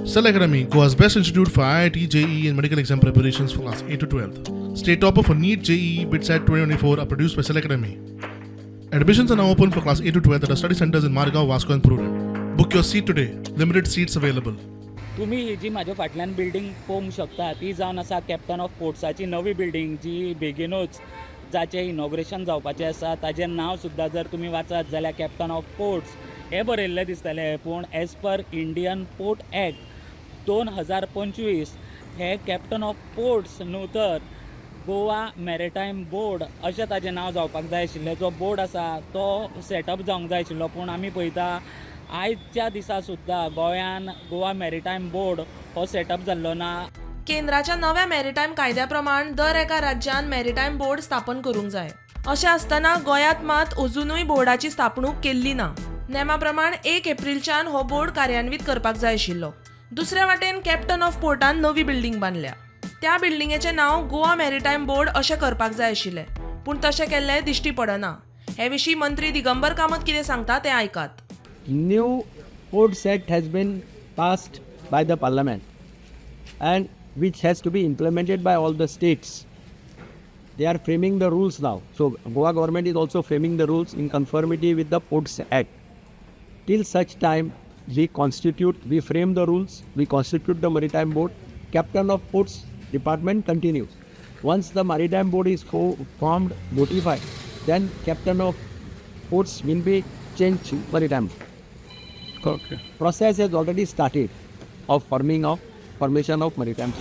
Cell Academy, Goa's best institute for IIT, JEE, and medical exam preparations for class 8 to 12. State topper for NEET, JEE, BITSAT 2024 are produced by Cell Academy. Admissions are now open for class 8 to 12 at our study centers in Margao, Vasco, and Prudent. Book your seat today. Limited seats available. तुमी ही जी म्हाज्या फाटल्यान building पळोवंक शकता ती जावन आसा captain of पोर्ट्साची नवी बिल्डींग, जी बेगीनूच जाचें इनॉग्रेशन जावपाचें आसा. ताजें नांव सुद्दां जर तुमी वाचत जाल्यार कॅप्टन ऑफ पोर्ट्स हें बरयल्लें दिसतलें. पूण as per Indian Port Act 2025 हें कॅप्टन ऑफ पोर्ट्स न्हू तर गोवा मॅरिटायम बोर्ड अशें ताजें नांव जावपाक जाय आशिल्लें. जो बोर्ड आसा तो सेटअप जावंक जाय आशिल्लो, पूण आमी पळयता आयच्या दिसा सुद्दां गोंयान गोवा मॅरिटायम बोर्ड हो सेटअप जाल्लो ना. केंद्राच्या नव्या मॅरिटायम कायद्या प्रमाण दर एका राज्यान मॅरिटायम बोर्ड स्थापन करूंक जाय. अशें आसतना गोंयांत मात अजुनूय बोर्डाची स्थापणूक केल्ली ना. नेमा प्रमाण 1 एप्रीलच्यान हो बोर्ड कार्यान्वीत करपाक जाय आशिल्लो. दुसरे वाटेन कॅप्टन ऑफ पोर्टान नवी बिल्डींग बांदल्या. त्या बिल्डिंगेचें नांव गोवा मॅरिटायम बोर्ड अशें करपाक जाय आशिल्लें, पूण तशें केल्लें दिश्टी पडना. हे विशीं मंत्री दिगंबर कामत कितें सांगता तें आयकात. New Ports Act has been passed by the parliament and which has to be implemented by all the states. They are framing the rules now. So Goa government is also framing the rules in conformity with the Ports Act. Till such time we constitute, we frame the rules, we constitute the Maritime Board, Captain of Ports Department continues. Once the Maritime Board is formed, notified, then Captain of Ports will be changed to Maritime. Process has already started of forming of formation of maritime.